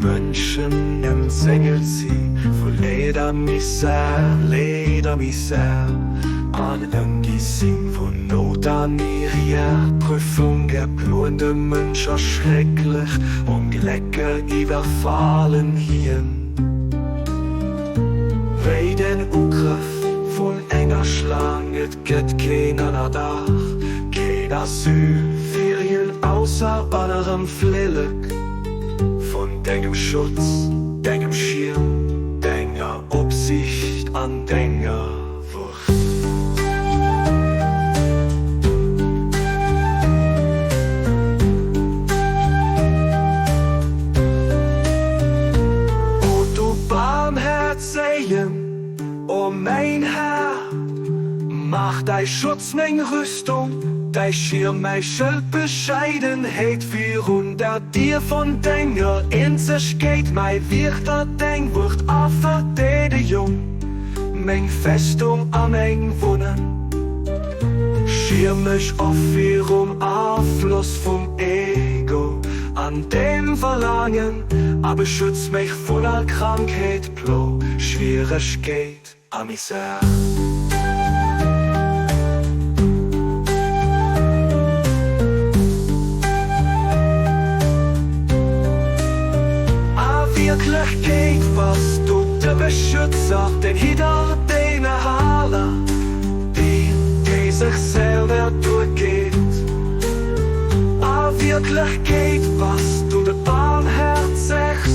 Mënschen ëmzéngelt si vu Leed a Misär, Leed a Misär, an ëmgi sinn vun Nout a Miriär. Prüfunge ploen de Mënsch a schrecklech Onglécker iwwerfalen hien. Wéi den Ugrëff vun enger Schlaang, et gëtt keen Ënnerdaach, keen Asyl fir hien ausser ënnerem Flillek vun dengem Schutz, dengem Schierm, denger Opsiicht an denger Wucht. O du Barmhäerzegen, o mäin Här, maach däi Schutz meng Rüstung, däi Schierm mäi Schëld, Bescheidenheet virun der Dier von denger Eenzegkeet, mäi Wiechter, deng Wucht a Verdeedegung, meng Festung a meng Wunnen. Schierm mech of virum Afloss vum Ego an dem Verlaangen a beschütz mech vun all Krankheet, Plo, Schwieregkeet a Misär. A Wierklechkeet bass du de Beschützer, den Hidder, den Erhaler, deen, dee sech selwer duergeet. A Wierklechkeet bass du de Barmhäerzeg.